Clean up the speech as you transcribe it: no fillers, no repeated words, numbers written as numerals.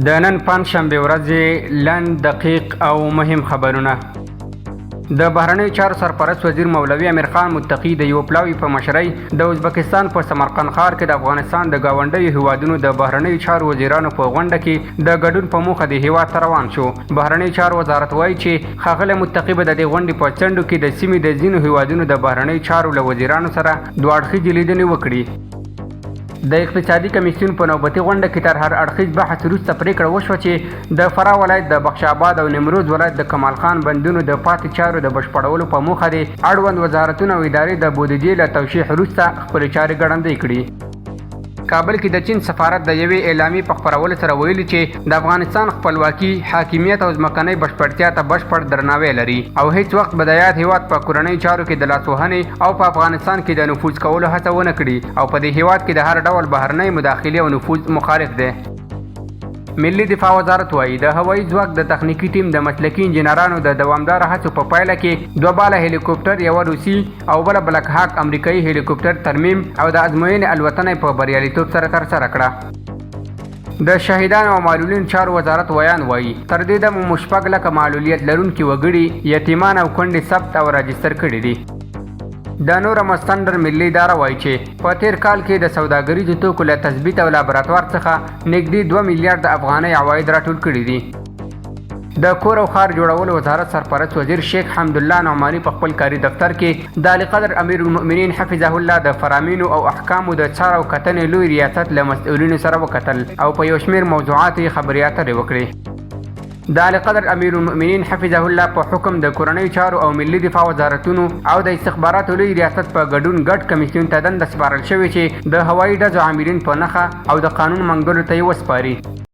د نن پنجشنبې ورځې لنډ، دقیق او مهم خبرونه. د بهرنیو چارو سرپرست وزیر مولوي امیرخان متقي د یوه پلاوي په مشرۍ د ازبکستان په سمرقند ښار کې د افغانستان د ګاونډیو هیوادونو د بهرنیو چارو وزیرانو په غونډه کې د ګډون په موخه دې هیواد ته روان شو. بهرنیو چارو وزارت وایي چې ښاغلی متقي به د دې غونډې په څنډو کې د سیمې د ځینو هیوادونو د بهرنیو چارو له وزیرانو سره دوه اړخیزې لیدنې وکړي. د اقتصادي کمیسیون په نوبتي غونډه کې تر هر اړخیز بحث وروسته پرېکړه وشوه چې د فراه ولایت د بخش آباد او نیمروز ولایت د کمال خان بندونو د پاتې چارو د بشپړولو په موخه دې اړوند وزارتونه او ادارې د بودیجې له توشیح وروسته خپلې چارې ګړندۍ کړي. کابل کې د چین سفارت د یوې اعلامیې په خپرولو سره ویلي چې د افغانستان خپلواکي، حاکمیت او ځمکنۍ بشپړتیا ته بشپړ درناوی لري او هیڅ وخت به د یاد هیواد په کورنیو چارو کې د لاسوهنې او په افغانستان کې د نفوذ کولو هڅه ونه کړي او په دې هیواد کې د هر ډول بهرنۍ مداخلې او نفوذ مخالف دی. ملي دفاع وزارت وايي، د هوایي ځواک د تخنیکي ټیم د مسلکي انجینرانو د دوامداره هڅو په پایله کې دوه باله هلیکوپټر، یوه روسي او بله بلک هاک امریکایي هلیکوپټر ترمیم او د ازموینې الوتنه یې په بریالیتوب سره ترسره کړه. د شهیدانو او معلولینو چارو وزارت ویاند وايي، تر دې دمه مو شپږ لکه معلولیت لرونکي وګړي، یتیمان او کونډې ثبت او راجستر کړي دي. د نورم او ستنډر ملي اداره وايي چې په تېر کال کې د سوداګریزو توکو له تثبیت او لابراتوار څخه نږدې 2 میلیارده افغانۍ عواید راټول کړي دي. د کور او ښار جوړولو وزارت سرپرست وزیر شیخ حمدالله نعماني په خپل کاري دفتر کې د عالیقدر امیرالمؤمنین حفظه الله د فرامینو او احکامو د څار او کتنې لوی ریاست له مسؤلینو سره وکتل او په یو شمېر موضوعاتو یې خبرې اترې وکړې. د عالیقدر امیرالمؤمنین حفظه الله په حکم د کورنیو چارو او ملي دفاع وزارتونو او د استخباراتو لوی ریاست په ګډون ګډ کمیسیون ته دنده سپارل شوې چې د هوایي ډزو عاملین په نښه او د قانون منګولو ته یې وسپاري.